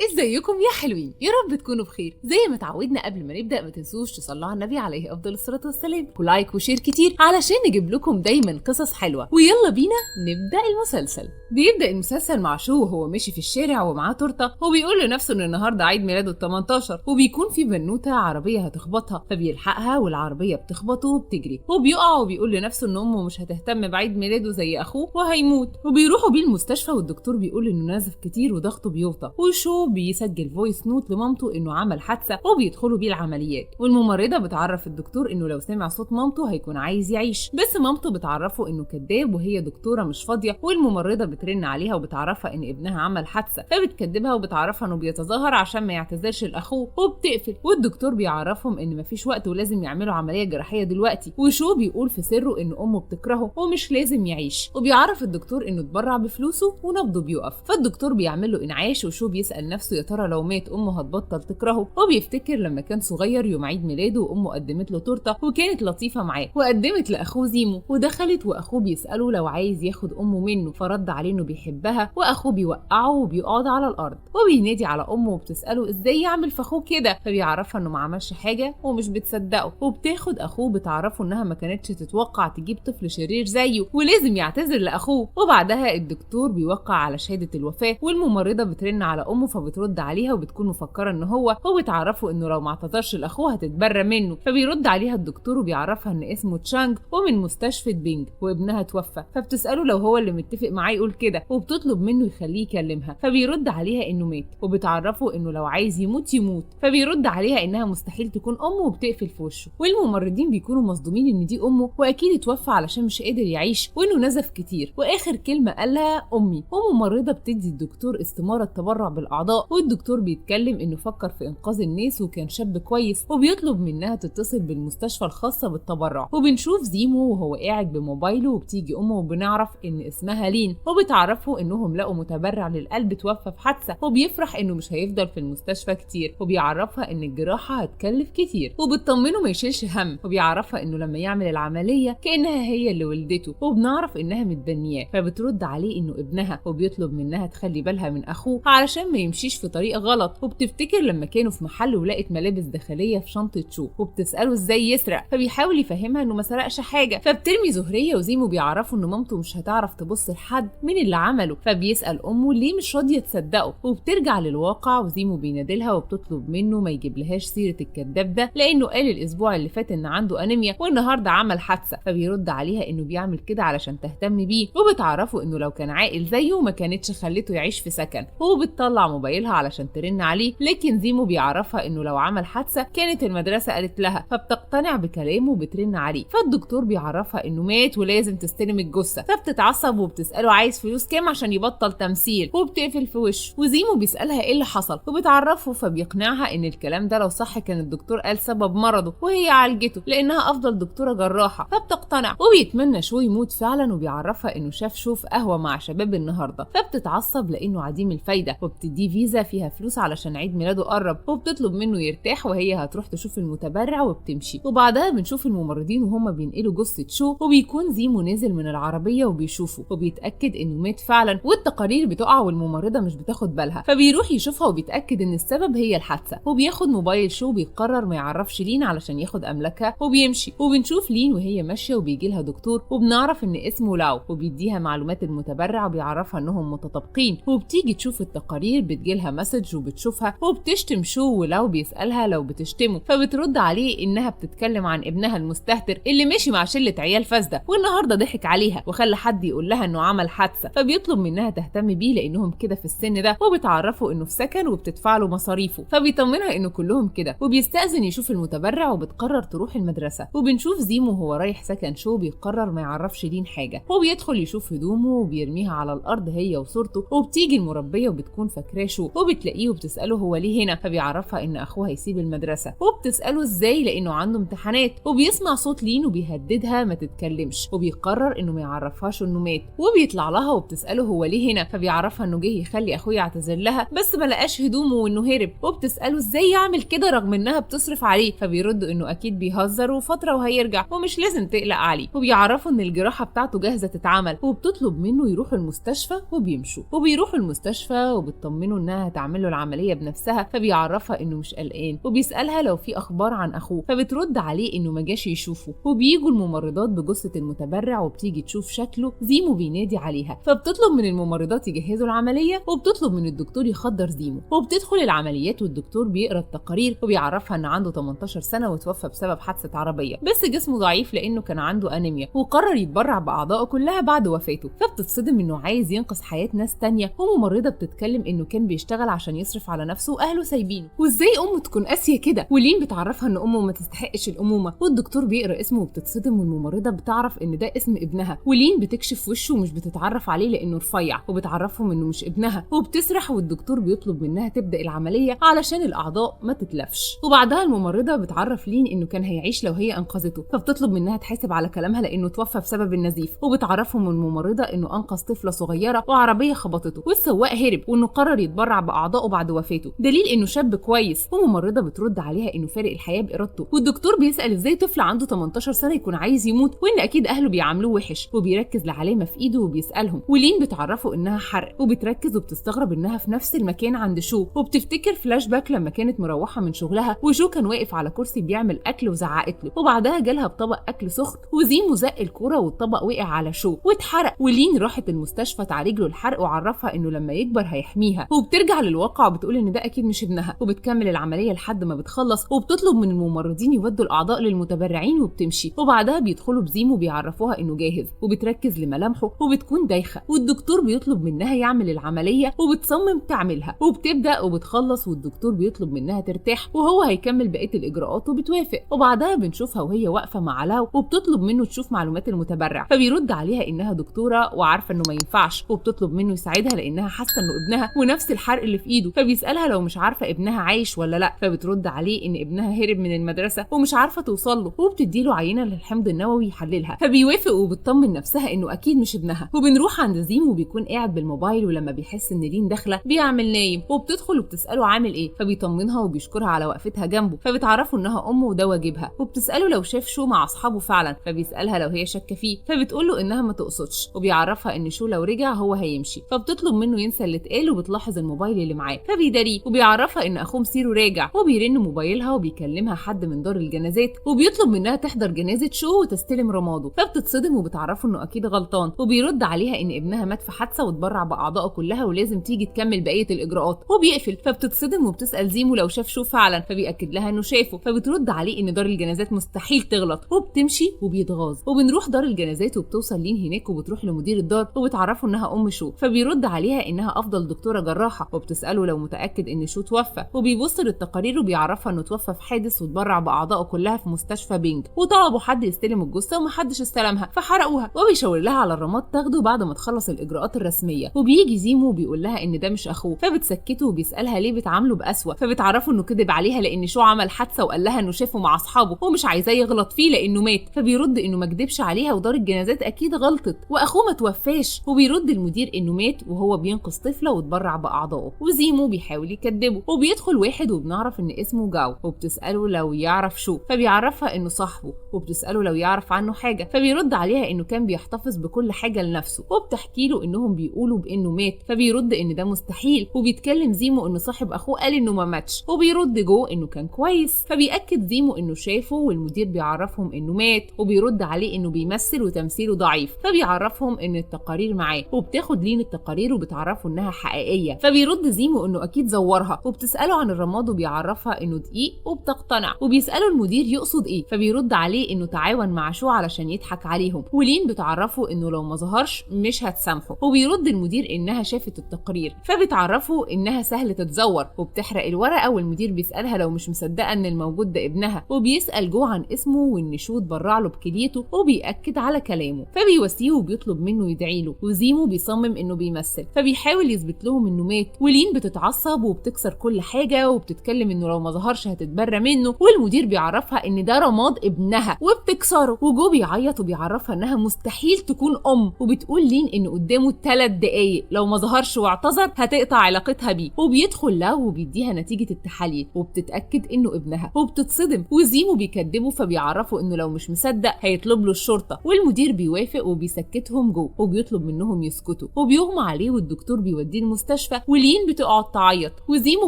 ازيكم يا حلوين؟ يا رب تكونوا بخير. زي ما اتعودنا قبل ما نبدا ما تنسوش تصلوا على النبي عليه افضل الصلاة والسلام، و like و share كتير علشان نجيب لكم دايما قصص حلوة. ويلا بينا نبدا المسلسل. بيبدا المسلسل مع شو وهو ماشي في الشارع ومعاه تورته، وبيقول لنفسه ان النهارده عيد ميلاده ال 18، وبيكون في بنوته عربية هتخبطها فبيلحقها والعربية بتخبطه وبتجري وبيقع، وبيقول لنفسه ان امه مش هتهتم بعيد ميلاده زي اخوه وهيموت. وبيروحوا بيه المستشفى والدكتور بيقول انه نزف كتير وضغطه بيوطى، وشو بيسجل voice note لمامته انه عمل حادثه وبيدخلوا بيه العمليات. والممرضه بتعرف الدكتور انه لو سمع صوت مامته هيكون عايز يعيش، بس مامته بتعرفه انه كذاب وهي دكتورة مش فاضية. والممرضه بترن عليها وبتعرفها ان ابنها عمل حادثه، فبتكذبها وبتعرفها انه بيتظاهر عشان ما يعتذرش لاخوه وبتقفل. والدكتور بيعرفهم ان مفيش وقت ولازم يعملوا عملية جراحية دلوقتي، وشو بيقول في سره ان امه بتكرهه ومش لازم يعيش. وبيعرف الدكتور انه اتبرع بفلوسه ونبضه بيقف، فالدكتور بيعمل له انعاش. وشو بيسأل نفسه يا ترى لو مات امه هتبطل تكرهه، وبيفتكر لما كان صغير يوم عيد ميلاده وامه قدمت له تورته وكانت لطيفة معاه وقدمت لاخوه زيمو، ودخلت واخوه بيساله لو عايز ياخد امه منه، فرد عليه انه بيحبها، واخوه بيوقعه وبيقعد على الارض. وبينادي على امه وبتساله ازاي يعمل في اخوه كده، فبيعرفها انه ما عملش حاجة ومش بتصدقه. وبتاخد اخوه بتعرفه انها ما كانتش تتوقع تجيب طفل شرير زيه ولازم يعتذر لاخوه. وبعدها الدكتور بيوقع على شهادة الوفاة، والممرضه بترن على امه فبترد عليها وبتكون مفكرة ان هو وبتعرفه انه لو ما اعتذرش لاخوه هتتبرى منه. فبيرد عليها الدكتور وبيعرفها ان اسمه تشانج ومن مستشفى بينج وابنها توفى، فبتساله لو هو اللي متفق معاه يقول كده، وبتطلب منه يخليه يكلمها، فبيرد عليها انه مات، وبتعرفه انه لو عايز يموت يموت، فبيرد عليها انها مستحيل تكون امه وبتقفل في وشه. والممرضين بيكونوا مصدومين ان دي امه واكيد اتوفى علشان مش قادر يعيش وانه نزف كتير، واخر كلمة قالها امي. وممرضه بتدي الدكتور استماره تبرع بالاعضاء، والدكتور بيتكلم انه فكر في انقاذ الناس وكان شاب كويس، وبيطلب منها تتصل بالمستشفى الخاصة بالتبرع. وبنشوف زيمو وهو قاعد بموبايله وبتيجي امه وبنعرف ان اسمها لين، وبتعرفه انهم لقوا متبرع للقلب توفى في حادثه، وبيفرح انه مش هيفضل في المستشفى كتير، وبيعرفها ان الجراحة هتكلف كتير، وبتطمنه ما يشيلش هم، وبيعرفها انه لما يعمل العملية كانها هي اللي ولدته، وبنعرف انها متبنياه، فبترد عليه انه ابنها، وبيطلب منها تخلي بالها من اخوه علشان ما يمشيش في طريق غلط. وبتفتكر لما كانوا في محل ولقت ملابس داخلية في شنطه شو، وبتساله ازاي يسرق، فبيحاول يفهمها انه ما سرقش حاجة، فبترمي زهريه وزيمو بيعرفوا ان مامته مش هتعرف تبص لحد من اللي عمله، فبيسال امه ليه مش راضية تصدقه، وبترجع للواقع. وزيمو بينادلها وبتطلب منه ما يجيبلهاش سيره الكذاب ده لانه قال الاسبوع اللي فات ان عنده انيميا والنهارده عمل حادثه، فبيرد عليها انه بيعمل كده علشان تهتم بيه، وبتعرفه انه لو كان عاقل زيه ما كانتش خلته يعيش في سكن، وبتطلع موبايلها علشان ترن عليه، لكن زيمو بيعرفها انه لو عمل حادثه كانت المدرسة قالت لها، فبتقتنع بكلامه وبترن عليه. فالدكتور بيعرفها انه مات ولازم تستلم الجثة، فبتتعصب وبتساله عايز فلوس كام عشان يبطل تمثيل، وبتقفل في وشه. وزيمو بيسالها ايه اللي حصل وبتعرفه، فبيقنعها ان الكلام ده لو صح كان الدكتور قال سبب مرضه وهي عالجته لانها افضل دكتورة جراحه، فبتقتنع. وبيتمنى شو يموت فعلا، وبيعرفها انه شاف شو في قهوة مع شباب النهارده، فبتتعصب لانه عديم الفايدة، وبتديه فيزا فيها فلوس علشان عيد ميلاده قرب، وبتطلب منه يرتاح وهي هتروح تشوف المتبرع وبتمشي. وبعدها بنشوف الممرضين وهما بينقلوا جثة شو، وبيكون زيمو نازل من العربية وبيشوفه وبيتاكد انه مات فعلا، والتقارير بتقع والممرضه مش بتاخد بالها، فبيروح يشوفها وبيتاكد ان السبب هي الحادثة، وبياخد موبايل شو وبيقرر ما يعرفش لين علشان ياخد املاكها وبيمشي. وبنشوف لين وهي ماشية وبيجي لها دكتور وبنعرف ان اسمه لاو، وبيديها معلومات المتبرع وبيعرفها انهم متطابقين، وبتيجي تشوف التقارير بتجيلها message وبتشوفها وبتشتم شو، ولاو بيسالها لو بتشتمه، فبترد عليه انها بتتكلم عن ابنها المستهتر اللي مشي مع شله عيال فاسدة والنهارده ضحك عليها وخلى حد يقول لها انه عمل حادثه، فبيطلب منها تهتم بيه لانهم كده في السن ده، وبتعرفه انه في سكن وبتدفع له مصاريفه، فبيطمنها انه كلهم كده، وبيستأذن يشوف المتبرع وبتقرر تروح المدرسة. وبنشوف زيمو وهو رايح سكن شو بيقرر ما يعرفش لين حاجة، وبيدخل يشوف هدومه وبيرميها على الارض هي وصورته، وبتيجي المربيه وبتكون فاكراه شو، وبتلاقيه وبتساله هو ليه هنا، فبيعرفها ان اخوه هيسيب المدرسة، وبتساله ازاي لانه عنده امتحانات، وبيسمع صوت لين وبيهددها ما تتكلمش، وبيقرر انه ما يعرفهاش انه مات، وبيطلع لها وبتساله هو ليه هنا، فبيعرفها انه جه يخلي اخوه يعتذر لها بس ما لقاش هدومه وانه هرب، وبتساله ازاي يعمل كده رغم انها بتصرف عليه، فبيرد انه اكيد بيهزر وفترة وهيرجع ومش لازم تقلق عليه، وبيعرفوا ان الجراحة بتاعته جاهزة تتعمل، وبتطلب منه يروحوا المستشفى وبيمشوا. وبيروحوا المستشفى وبتطمنه ان انها هتعمل له العملية بنفسها، فبيعرفها انه مش قلقان، وبيسالها لو في اخبار عن اخوه، فبترد عليه انه ما جاش يشوفه. وبيجوا الممرضات بجثة المتبرع وبتيجي تشوف شكله. زيمو بينادي عليها، فبتطلب من الممرضات يجهزوا العملية، وبتطلب من الدكتور يخدر زيمو، وبتدخل العمليات والدكتور بيقرا التقارير وبيعرفها ان عنده 18 سنة وتوفى بسبب حادثه عربية، بس جسمه ضعيف لانه كان عنده انيميا، وقرر يتبرع باعضائه كلها بعد وفاته. فبتتصدم انه عايز ينقذ حياة ناس تانية، وممرضه بتتكلم انه كان بيشتغل عشان يصرف على نفسه واهله سايبينه، وازاي امه تكون قاسية كده. ولين بتعرفها ان امه ما تستحقش الامومة، والدكتور بيقرا اسمه وبتتصدم، والممرضه بتعرف ان ده اسم ابنها، ولين بتكشف وشه ومش بتتعرف عليه لانه رفيع، وبتعرفهم انه مش ابنها، وبتسرح، والدكتور بيطلب منها تبدا العملية علشان الاعضاء ما تتلفش. وبعدها الممرضة بتعرف لين انه كان هيعيش لو هي انقذته، فبتطلب منها تحاسب على كلامها لانه توفى بسبب النزيف، وبتعرفهم الممرضة انه انقذ طفله صغيرة وعربية خبطته والسواق هرب، وانه قرر يتبرع باعضائه بعد وفاته، دليل انه شاب كويس. وممرضه بترد عليها انه فارق الحياة بارادته، والدكتور بيسال ازاي طفل عنده 18 سنة يكون عايز يموت، وان اكيد اهله بيعاملوه وحش، وبيركز لعلامه في ايده وبيسالهم. ولين بتعرفه انها حرق، وبتركز وبتستغرب انها في نفس المكان عند شو، وبتفتكر فلاش باك لما كانت مروحة من شغلها وشو كان واقف على كرسي بيعمل اكل وزعقت له، وبعدها جالها بطبق اكل سخن، وزيمو زق الكورة والطبق وقع على شو واتحرق. ولين راحت المستشفى تعالج له الحرق وعرفها انه لما يكبر هيحميها، وبترجع للواقع وبتقول ان ده اكيد مش ابنها، وبتكمل العملية لحد ما بتخلص، وبتطلب من الممرضين يودوا الاعضاء للمتبرعين وبتمشي. وبعدها بيدخلوا بزيمو بيعرفوها انه جاهز، وبتركز لملامحه وبتكون دايخه، والدكتور بيطلب منها يعمل العملية وبتصمم تعملها، وبتبدا وبتخلص، والدكتور بيطلب منها ترتاح وهو هيكمل بقية الاجراءات وبتوافق. وبعدها بنشوفها وهي واقفة مع لاو وبتطلب منه تشوف معلومات المتبرع، فبيرد عليها انها دكتورة وعارفه انه ما ينفعش، وبتطلب منه يساعدها لانها حاسه انه ابنها ونفس الحرق اللي في ايده، فبيسالها لو مش عارفه ابنها عايش ولا لا، فبترد عليه ان ابنها هرب من المدرسة ومش عارفه توصل له، وبتدي له عينه للحمض النووي يحللها، فبيوافق وبتطمن نفسها انه اكيد مش ابنها. وبنروح عند زيمو وبيكون قاعد بالموبايل، ولما بيحس ان لين داخله بيعمل نايم، وبتدخل وبتساله عامل ايه، فبيطمنها وبيشكرها على وقفتها جنبه، فبتعرفه انها امه وده واجبها، وبتساله لو شاف شو مع اصحابه فعلا، فبيسالها لو هي شاكه فيه، فبتقول له انها ما تقصدش، وبيعرفها ان شو لو رجع هو هيمشي، فبتطلب منه ينسى اللي اتقال، وبتلاحظ الموبايل اللي معاه فبيداريه، وبيعرفها ان اخوه مسيره راجع، وبيرن موبايلها وبيكلمها حد من دار الجنازات، وبيطلب منها تحضر جنازه شو وتستلم رماده، فبتتصدم وبتعرفه انه اكيد غلطان، وبيرد عليها ان ابنها مات في حادثه واتبرع باعضائه كلها ولازم تيجي تكمل بقية الاجراءات، وبيقفل. فبتتصدم وبتسال زيمو لو شاف شو فعلا، فبيأكد لها انه شافه، فبترد عليه ان دار الجنازات مستحيل تغلط، وبتمشي وبيتغاظ. وبنروح دار الجنازات وبتوصل لين هناك وبتروح لمدير الدار وبتعرفه انها ام شو، فبيرد عليها انها افضل دكتورة جراحه، وبتساله لو متاكد ان شو توفى، وبيبص للتقارير وبيعرفها انه توفى في حادث واتبرع باعضائه كلها في مستشفى بينج، وطلبوا حد يستلم الجثة ومحدش استلمها فحرقوها، وبيشاور لها على الرماد تاخده بعد ما تخلص الاجراءات الرسمية. وبيجي زيمو وبيقول لها ان ده مش اخوه، فبتسكته وبيسالها ليه بتعامله بقسوه، فبتعرفه انه كذب عليها لان شو عمل حادثه وقال لها انه شافه مع اصحابه ومش عايزاه يغلط فيه لانه مات، فبيرد انه ما كدبش عليها ودار الجنازات اكيد غلطت واخوه ما توفاش، وبيرد المدير انه مات وهو بينقذ طفله واتبرع باعضائه، وزيمو بيحاول يكذبه. وبيدخل واحد وبنعرف ان اسمه جاو، وبتساله لو يعرف شو، فبيعرفها انه صاحبه، وبتساله لو يعرف عنه حاجة، فبيرد عليها انه كان بيحتفظ بكل حاجة لنفسه، وبتحكي له انهم بيقولوا بانه مات، فبيرد ان ده مستحيل، وبيتكلم زيمو ان صاحب اخوه قال انه ما ماتش، وبيرد جو انه كان كويس، فبيأكد زيمو انه شافه، والمدير بيعرفهم انه مات، وبيرد عليه انه بيمثل وتمثيله ضعيف، فبيعرفهم ان التقارير معاه، وبتاخد لين التقارير وبتعرفه انها حقيقية، فبيرد زيمو انه اكيد زورها، وبتساله عن الرماد وبيعرفها انه دقيق وبتقتنع، وبيساله المدير يقصد ايه، فبيرد عليه انه تعاون مع شو علشان يضحك عليهم، ولين بتعرفه انه لو ما ظهرش مش هتسامحه، وبيرد المدير انها شافت التقرير، فبتعرفه انها سهل تتزور، وبتحرق الورقة، والمدير بيسالها لو مش مصدقه ان الموجود ده ابنها، وبيسال جو عن اسمه وان شو اتبرع له بكليته، وبيأكد على كلامه، فبيواسيه وبيطلب منه يدعي له، وزيمو بيصمم انه بيمثل، فبيحاول يثبت لهم انه مات، ولين بتتعصب وبتكسر كل حاجة وبتتكلم انه لو ما ظهرش هتتبرى منه، والمدير بيعرفها ان ده رماد ابنها وبتكسره، وجو بيعيط وبيعرفها انها مستحيل تكون ام، وبتقول لين ان قدامه 3 دقايق لو ما ظهرش واعتذر هتقطع علاقتها بيه، وبيدخل لاو وبيديها نتيجة التحاليل وبتتاكد انه ابنها، وبتتصدم، وزيمو بيكدبه فبيعرفه انه لو مش مصدق هيطلب له الشرطة، والمدير بيوافق وبيسكتهم جو وبيطلب منهم يسكتوا، وبيغمى عليه والدكتور بيوديه المستشفى، ولين ولين بتقعد تعيط، وزيمو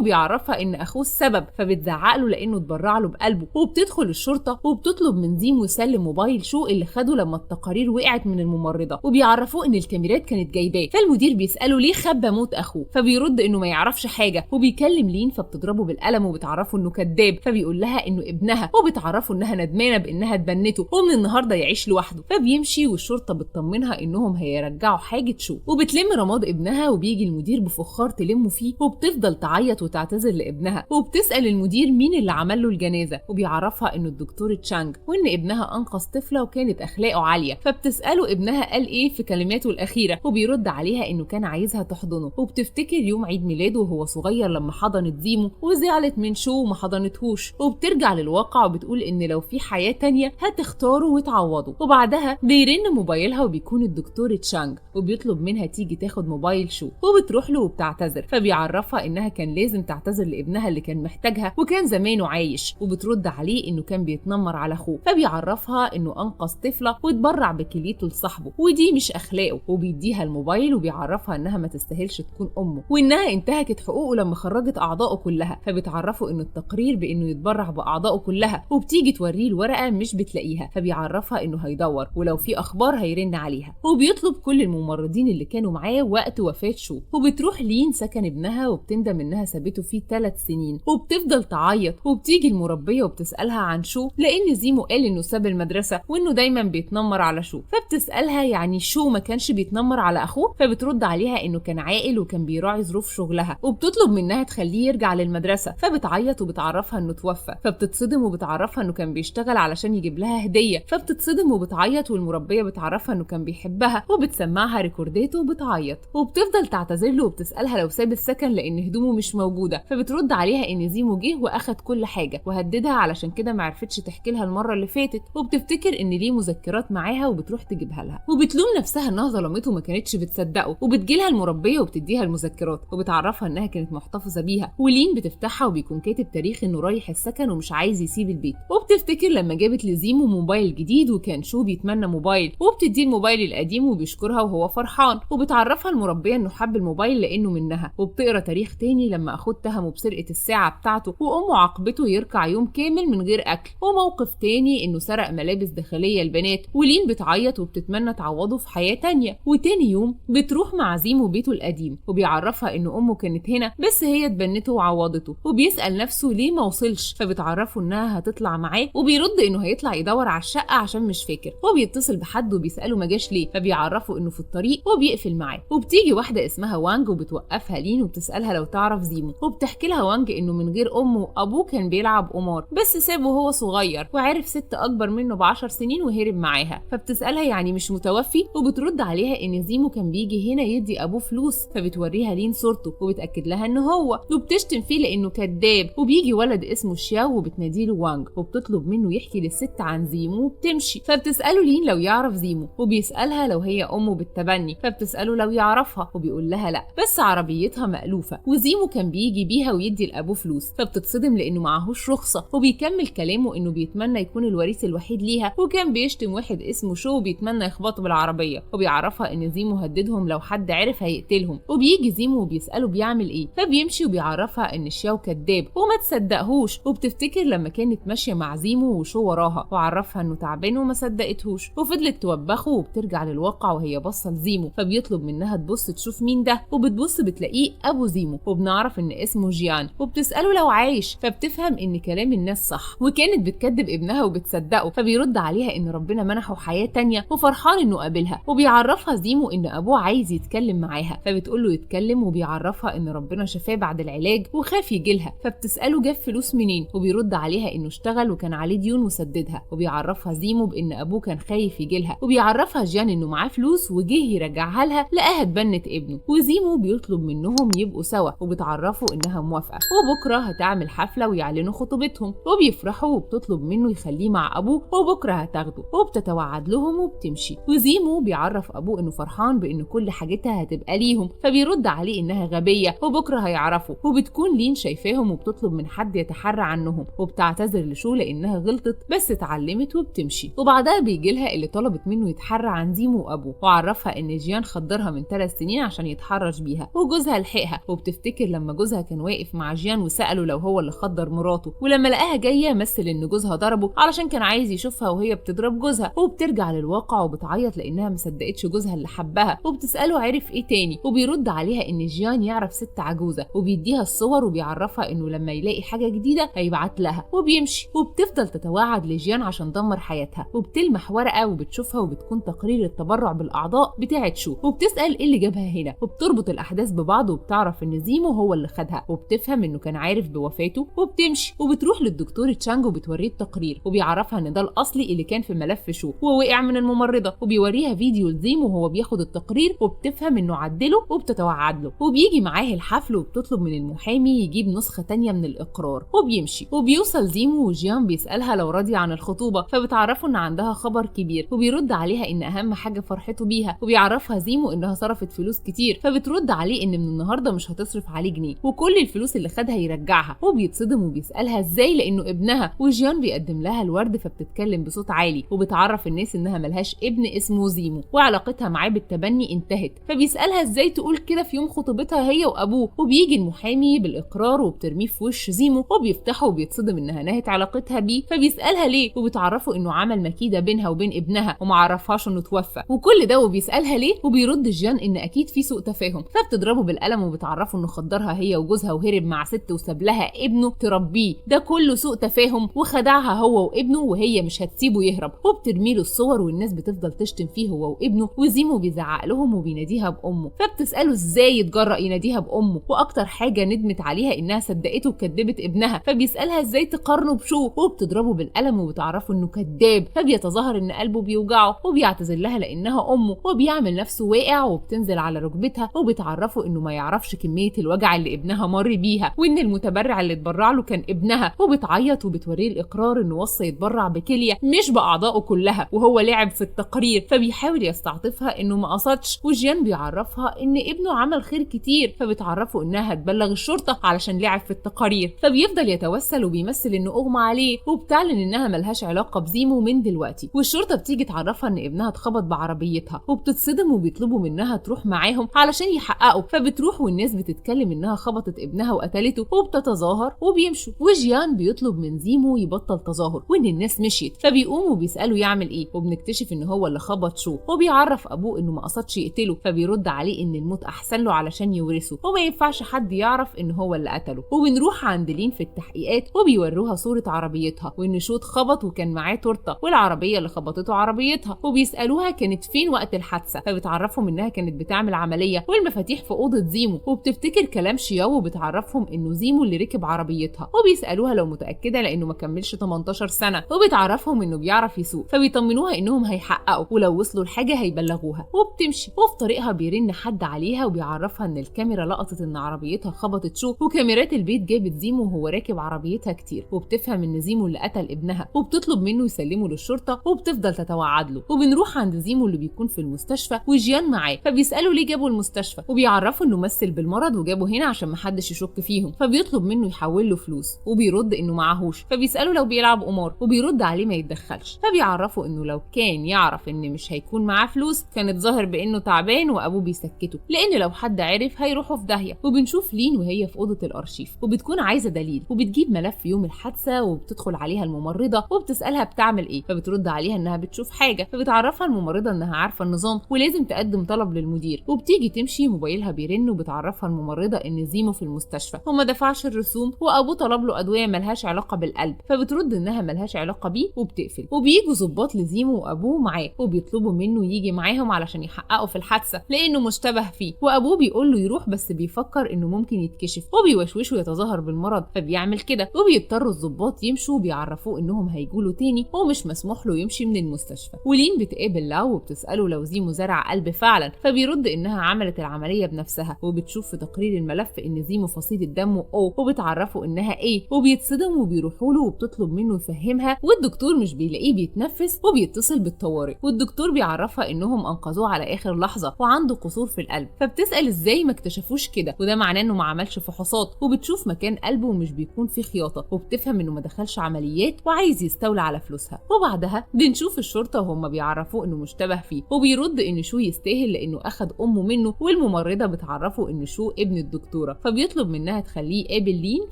بيعرفها ان اخوه السبب، فبتزعق له لانه اتبرع له بقلبه. وبتدخل الشرطة وبتطلب من زيمو يسلم موبايل شو اللي خده لما التقارير وقعت من الممرضة، وبيعرفوه ان الكاميرات كانت جايباه. فالمدير بيساله ليه خبى موت اخوه، فبيرد انه ما يعرفش حاجة، وبيكلم لين فبتضربه بالقلم وبتعرفه انه كذاب، فبيقول لها انه ابنها، وبتعرفه انها ندمانه بانها اتبنته ومن النهارده يعيش لوحده. فبيمشي والشرطة بتطمنها انهم هيرجعوا حاجة شو، وبتلم رماد ابنها، وبيجي المدير بفخار تلمه فيه، وبتفضل تعيط وتعتذر لابنها، وبتسال المدير مين اللي عمل له الجنازة، وبيعرفها انه الدكتور تشانج، وان ابنها انقذ طفله وكانت اخلاقه عالية. فبتساله ابنها قال ايه في كلماته الاخيرة، وبيرد عليها انه كان عايزها تحضنه. وبتفتكر يوم عيد ميلاده وهو صغير لما حضنت زيمو وزعلت من شو وما حضنتهوش، وبترجع للواقع وبتقول ان لو في حياة تانية هتختاره وتعوضه. وبعدها بيرن موبايلها وبيكون الدكتور تشانج، وبيطلب منها تيجي تاخد موبايل شو، وبتروح له وبتعتذر، فبيعرفها انها كان لازم تعتذر لابنها اللي كان محتاجها وكان زمانه عايش، وبترد عليه انه كان بيتنمر على اخوه، فبيعرفها انه انقذ طفله واتبرع بكليته لصاحبه ودي مش اخلاقه، وبيديها الموبايل وبيعرفها انها ما تستاهلش تكون امه، وانها انتهكت حقوقه لما خرجت اعضائه كلها، فبتعرفه انه التقرير بانه يتبرع باعضائه كلها، وبتيجي توريه الورقة مش بتلاقيها، فبيعرفها انه هيدور ولو في اخبار هيرن عليها، وبيطلب كل الممرضين اللي كانوا معاه وقت وفاه شو. وبتروح لين سكن ابنها وبتندم انها سابته فيه 3 سنين، وبتفضل تعيط، وبتيجي المربيه وبتسالها عن شو لان زيمو قال انه ساب المدرسة وانه دايما بيتنمر على شو، فبتسالها يعني شو ما كانش بيتنمر على اخوه، فبترد عليها انه كان عاقل وكان بيراعي ظروف شغلها، وبتطلب منها تخليه يرجع للمدرسة، فبتعيط وبتعرفها انه توفى، فبتتصدم وبتعرفها انه كان بيشتغل علشان يجيب لها هديه، فبتتصدم وبتعيط، والمربيه بتعرفها انه كان بيحبها وبتسمعها ريكورداته وبتعيط، وبتفضل تعتذر له وبتسالها لو ساب السكن لان هدومه مش موجودة، فبترد عليها ان زيمو جه واخد كل حاجة وهددها علشان كده ما عرفتش تحكي لها المرة اللي فاتت، وبتفتكر ان ليه مذكرات معاها وبتروح تجيبها لها، وبتلوم نفسها انها ظلمته وما كانتش بتصدقه، وبتجيلها المربيه وبتديها المذكرات وبتعرفها انها كانت محتفظة بيها، ولين بتفتحها وبيكون كاتب تاريخ انه رايح السكن ومش عايز يسيب البيت. وبتفتكر لما جابت لزيمو موبايل جديد وكان شو بيتمنى موبايل، وبتديه الموبايل القديم وبيشكرها وهو فرحان، وبتعرفها المربيه انه حب الموبايل لانه منها. وبتقرا تاريخ تاني لما اخوه اتهمه بسرقه الساعة بتاعته وامه عاقبته يركع يوم كامل من غير اكل، وموقف تاني انه سرق ملابس داخلية البنات، ولين بتعيط وبتتمنى تعوضه في حياة تانية. وتاني يوم بتروح مع زيمو بيته القديم، وبيعرفها ان امه كانت هنا بس هي اتبنته وعوضته، وبيسال نفسه ليه ما وصلش، فبتعرفه انها هتطلع معاه، وبيرد انه هيطلع يدور على الشقة عشان مش فاكر، وبيتصل بحد وبيساله ما جاش ليه، فبيعرفه انه في الطريق وبيقفل معاه. وبتيجي واحدة اسمها وانج وبتوقفها لين وبتسالها لو تعرف زيمو، وبتحكي لها وانج انه من غير امه وابوه كان بيلعب قمار بس سابه وهو صغير، وعرف ست اكبر منه ب10 سنين وهرب معاها، فبتسالها يعني مش متوفي، وبترد عليها ان زيمو كان بيجي هنا يدي ابوه فلوس، فبتوريها لين صورته وبتاكد لها ان هو، وبتشتم فيه لانه كذاب. وبيجي ولد اسمه شياو وبتناديله وانج، وبتطلب منه يحكي للست عن زيمو وبتمشي. فبتساله لين لو يعرف زيمو، وبيسالها لو هي امه بالتبني، فبتساله لو يعرفها وبيقول لها لا بس عربيتها مألوفة وزيمو كان بيجي بيها ويدي لابوه فلوس، فبتتصدم لانه معهوش رخصه، وبيكمل كلامه انه بيتمنى يكون الوريث الوحيد ليها، وكان بيشتم واحد اسمه شو وبيتمنى يخبطه بالعربية، وبيعرفها ان زيمو هددهم لو حد عرف هيقتلهم. وبيجي زيمو وبيساله بيعمل ايه، فبيمشي وبيعرفها ان شياو كذاب وما تصدقهوش، وبتفتكر لما كانت ماشية مع زيمو وشو وراها، وعرفها انه تعبان وما صدقتهوش، وفضلت توبخه. وبترجع للواقع وهي باصة لزيمو، فبيطلب منها تبص تشوف مين ده، وبتبص بتلاقيه ابو زيمو، وبنعرف ان اسمه جيان، وبتساله لو عايش، فبتفهم ان كلام الناس صح، وكانت بتكذب ابنها وبتصدقه، فبيرد عليها ان ربنا منحه حياة تانية وفرحان انه قابلها. وبيعرفها زيمو ان ابوه عايز يتكلم معاها، فبتقول له يتكلم، وبيعرفها ان ربنا شفاه بعد العلاج وخاف يجيلها، فبتساله جاب فلوس منين، وبيرد عليها انه اشتغل وكان عليه ديون وسددها. وبيعرفها زيمو بان ابوه كان خايف يجيلها، وبيعرفها جيان انه معاه فلوس وجه يرجعها لها لقاها اتبنت ابنه. وزيمو بيطلب منهم يبقوا سوا، وبتعرفوا انها موافقة، وبكره هتعمل حفلة ويعلنوا خطوبتهم، وبيفرحوا، وبتطلب منه يخليه مع ابوه وبكره هتاخده، وبتتوعد لهم وبتمشي. وزيمو بيعرف ابوه انه فرحان بان كل حاجتها هتبقى ليهم، فبيرد عليه انها غبية وبكره هيعرفوا. وبتكون لين شايفاهم وبتطلب من حد يتحرى عنهم، وبتعتذر لشو لانها غلطت بس اتعلمت وبتمشي. وبعدها بيجي لها اللي طلبت منه يتحرى عن زيمو وابوه، وعرفها ان جيان خدرها من 3 سنين عشان يتحرش بيها، وجوزها وجوزها لحقها. وبتفتكر لما جوزها كان واقف مع جيان وسأله لو هو اللي خدر مراته، ولما لقاها جاية مثل ان جوزها ضربه علشان كان عايز يشوفها وهي بتضرب جوزها. وبترجع للواقع وبتعيط لانها مصدقتش جوزها اللي حبها، وبتساله عرف ايه تاني، وبيرد عليها ان جيان يعرف ست عجوزه، وبيديها الصور وبيعرفها انه لما يلاقي حاجة جديدة هيبعت لها وبيمشي. وبتفضل تتوعد لجيان عشان دمر حياتها، وبتلمح ورقة وبتشوفها وبتكون تقرير التبرع بالاعضاء بتاعه شو، وبتسال ايه اللي جابها هنا، وبتربط الاحداث ببعض وبتعرف ان زيمو هو اللي خدها، وبتفهم انه كان عارف بوفاته وبتمشي. وبتروح للدكتور تشانج وبتوريه التقرير، وبيعرفها ان ده الاصلي اللي كان في ملف شو ووقع من الممرضة، وبيوريها فيديو لزيمو وهو بياخد التقرير، وبتفهم انه عدله وبتتوعد له. وبيجي معاه الحفل وبتطلب من المحامي يجيب نسخه تانية من الاقرار وبيمشي. وبيوصل زيمو وجيان بيسالها لو راضية عن الخطوبة، فبتعرفه ان عندها خبر كبير، وبيرد عليها ان اهم حاجة فرحته بيها، وبيعرفها زيمو انها صرفت فلوس كتير، فبترد عليه ان من النهارده مش هتصرف عليه جنيه وكل الفلوس اللي خدها يرجعها. وبيتصدم وبيسالها ازاي لانه ابنها، وجيان بيقدم لها الورد فبتتكلم بصوت عالي وبتعرف الناس انها ملهاش ابن اسمه زيمو وعلاقتها معاه بالتبني انتهت، فبيسالها ازاي تقول كده في يوم خطوبتها هي وابوه. وبيجي المحامي بالاقرار وبترميه في وش زيمو وبيفتحه وبيتصدم انها نهت علاقتها بيه، فبيسالها ليه، وبتعرفه انه عمل مكيده بينها وبين ابنها وما عرفهاش انه توفى وكل ده، وبيسالها ليه، وبيرد جيان ان اكيد في سوء تفاهم، فبتضربه بالقلم وبتعرفه انه خدرها هي وجوزها وهرب مع ست وساب لها ابنه تربيه، ده كله سوء تفاهم وخدعها هو وابنه وهي مش هتسيبه يهرب. وبترمي له الصور والناس بتفضل تشتم فيه هو وابنه، وزيمو بيزعق لهم وبيناديها بامه، فبتساله ازاي يتجرأ يناديها بامه، واكتر حاجة ندمت عليها انها صدقته وكدبت ابنها، فبيسالها ازاي تقارنه بشو، وبتضربه بالقلم وبتعرفه انه كذاب، فبيتظاهر ان قلبه بيوجعه وبيعتذر لها لانها امه، وبيعمل نفسه واقع وبتنزل على ركبتها وبتعرفه انه ما يعرفش كمية الوجع اللي ابنها مر بيها وان المتبرع اللي اتبرع له كان ابنها، وبتعيط وبتوريه الاقرار انه وصى يتبرع بكلية مش باعضائه كلها وهو لعب في التقرير، فبيحاول يستعطفها انه ما قصدش. وجيان بيعرفها ان ابنه عمل خير كتير، فبتعرفه انها هتبلغ الشرطة علشان لعب في التقارير، فبيفضل يتوسل وبيمثل انه اغمى عليه، وبتعلن انها ملهاش علاقة بزيمو من دلوقتي. والشرطة بتيجي تعرفها ان ابنها اتخبط بعربيتها، وبتتصدم وبيطلبوا منها تروح معاهم علشان يحققوا، فبتروح والناس بتتكلم انها خبطت ابنها وقتلته، وبتتظاهر وبيمشوا. وجيان بيطلب من زيمو يبطل تظاهر وان الناس مشيت، فبيقوم وبيساله يعمل ايه، وبنكتشف ان هو اللي خبط شو، وبيعرف ابوه انه ما قصدش يقتله، فبيرد عليه ان الموت احسن له علشان يورثه وما ينفعش حد يعرف ان هو اللي قتله. وبنروح عند لين في التحقيقات وبيوروها صوره عربيتها وان شو اتخبط وكان معاه تورته والعربية اللي خبطته عربيتها، وبيسالوها كانت فين وقت الحادثة، فبتعرفهم انها كانت بتعمل عملية والمفاتيح في اوضة زيمو، وبتفتكر كلام شياو وبتعرفهم انه زيمو اللي ركب عربيتها، وبيسالوها لو متاكدة لانه ما كملش 18 سنة، وبتعرفهم انه بيعرف يسوق، فبيطمنوها انهم هيحققوا ولو وصلوا لحاجة هيبلغوها، وبتمشي. وفي طريقها بيرن حد عليها وبيعرفها ان الكاميرا لقطت ان عربيتها خبطت شو، وكاميرات البيت جابت زيمو وهو راكب عربيتها كتير، وبتفهم ان زيمو اللي قتل ابنها، وبتطلب منه يسلمه للشرطة وبتفضل تتوعد له. وبنروح عند زيمو اللي بيكون في المستشفى وجيان معاه، فبيسالوا ليه جابوا المستشفى، وبيعرفوا انه مثل بالمرض وجابه هنا عشان محدش يشك فيهم، فبيطلب منه يحول له فلوس وبيرد انه معهوش، فبيسالوا لو بيلعب قمار وبيرد عليه ما يتدخلش، فبيعرفوا انه لو كان يعرف ان مش هيكون معاه فلوس كانت ظاهر بانه تعبان وابوه بيسكته لان لو حد عرف هيروحوا في داهية. وبنشوف لين وهي في اوضة الارشيف وبتكون عايزه دليل، وبتجيب ملف يوم الحادثة وبتدخل عليها الممرضة وبتسالها بتعمل ايه، فبترد عليها انها بتشوف حاجة، فبتعرفها الممرضة انها عارفه النظام ولازم تقدم طلب للمدير، وبتيجي تمشي موبايلها بيرن وبتعرفها الممرضة ان زيمو في المستشفى وما دفعش الرسوم وابوه طلب له ادوية ملهاش علاقة بالقلب، فبترد انها ملهاش علاقة بيه وبتقفل. وبيجوا ظباط لزيمو وابوه معاه وبيطلبوا منه يجي معاهم علشان يحققوا في الحادثة لانه مشتبه فيه، وابوه بيقول له يروح بس بيفكر انه ممكن يتكشف، وبيوشوشه يتظاهر بالمرض فبيعمل كده، وبيضطروا الظباط يمشوا وبيعرفوه انهم هيجوا له تاني ومش مسموح له يمشي من المستشفى. ولين بتقابل لاو وبتساله لو زيمو زرع قلب فعلا، فبيرد انها عملت العملية بنفسها، وبتشوف في تقرير الملف ان زيمو فصيلة دمه او، وبتعرفه انها ايه، وبيتصدم وبيروحوا له وبتطلب منه يفهمها، والدكتور مش بيلاقيه بيتنفس وبيتصل بالطوارئ، والدكتور بيعرفها انهم انقذوه على اخر لحظة وعنده قصور في القلب، فبتسال ازاي ما اكتشفوش كده وده معناه انه ما عملش فحوصات، وبتشوف مكان قلبه ومش بيكون فيه خياطة، وبتفهم انه ما دخلش عمليات وعايز يستولى على فلوسها. وبعدها بنشوف الشرطة وهم بيعرفوه انه مشتبه فيه، وبيرد ان شو يستاهل لانه اخد امه منه، والممرضه بتعرفه وبتعرفه ان شو ابن الدكتورة، فبيطلب منها تخليه يقابل لين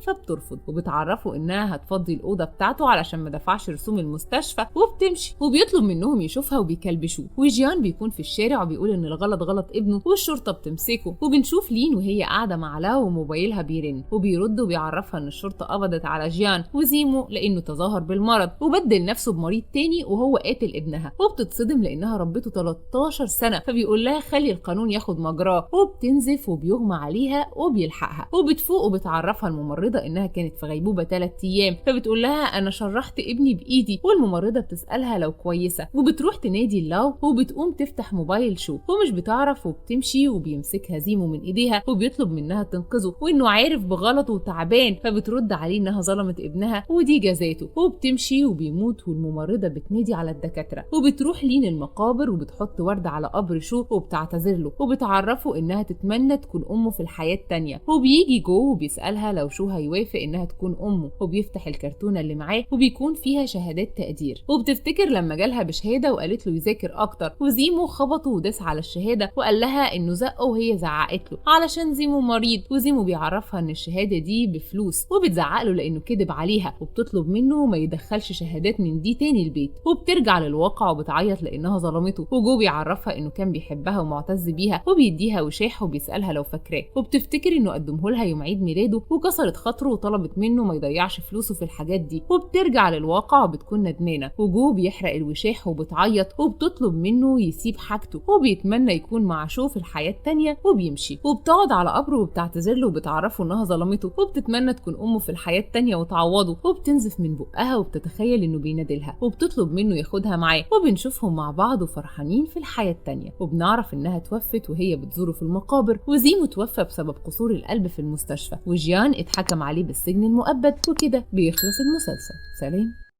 فبترفض، وبتعرفه انها هتفضي الاوضة بتاعته علشان ما دفعش رسوم المستشفى وبتمشي، وبيطلب منهم يشوفها وبيكلبشوه. وجيان بيكون في الشارع وبيقول ان الغلط غلط ابنه والشرطة بتمسكه. وبنشوف لين وهي قاعدة مع لاو وموبايلها بيرن، وبيرد وبيعرفها ان الشرطة قبضت على جيان وزيمو لانه تظاهر بالمرض وبدل نفسه بمريض تاني وهو قاتل ابنها، وبتتصدم لانها ربته 13 سنة، فبيقول لها خلي القانون ياخد مجراه، وبتنزف وبيغمى عليها وبيلحقها. وبتفوق وبتعرفها الممرضة انها كانت في غيبوبة 3 ايام، فبتقول لها انا شرحت ابني بايدي، والممرضه بتسالها لو كويسة، وبتروح تنادي لاو وبتقوم تفتح موبايل شو ومش بتعرف وبتمشي، وبيمسكها زيمو من ايديها وبيطلب منها تنقذه وانه عارف بغلطه وتعبان، فبترد عليه انها ظلمت ابنها ودي جزاته، وبتمشي وبيموت. والممرضه بتنادي على الدكاترة، وبتروح لين المقابر وبتحط ورد على قبر شو وبتعتذر له وبتعرفه انها تتمنى تكون امه في الحياة التانية. وبيجي جو وبيسالها لو شو هيوافق انها تكون امه، وبيفتح الكرتونه اللي معاه وبيكون فيها شهادات تقدير، وبتفتكر لما جالها بشهادة وقالت له يذاكر اكتر، وزيمو خبطه وداس على الشهادة وقال لها انه زقه وهي زعقت له علشان زيمو مريض، وزيمو بيعرفها ان الشهادة دي بفلوس، وبتزعق له لانه كذب عليها، وبتطلب منه ما يدخلش شهادات من دي تاني البيت. وبترجع للواقع وبتعيط لانها ظلمته، وجو بيعرفها انه كان بيحبها ومعتز بيها، وبيديها وشاح وبيسالها لو فاكراه، وبتفتكر انه قدمه لها يوم عيد ميلاده وكسرت خاطره وطلبت منه ما يضيعش فلوسه في الحاجات دي. وبترجع للواقع وبتكون ندمانه، وجو بيحرق الوشاح وبتعيط وبتطلب منه يسيب حاجته، وبيتمنى يكون مع شو في الحياة التانية وبيمشي. وبتقعد على قبره وبتعتذر له وبتعرفه انها ظلمته، وبتتمنى تكون امه في الحياة التانية وتعوضه، وبتنزف من بقها وبتتخيل انه بينادلها، وبتطلب منه ياخدها معاه، وبنشوفهم مع بعض وفرحانين في الحياة التانية. وبنعرف انها توفت وهي بتزوره في المقابر، وزيمو توفى بسبب قصور القلب في المستشفى، وجيان اتحكم عليه بالسجن المؤبد. وكده بيخلص المسلسل. سلام.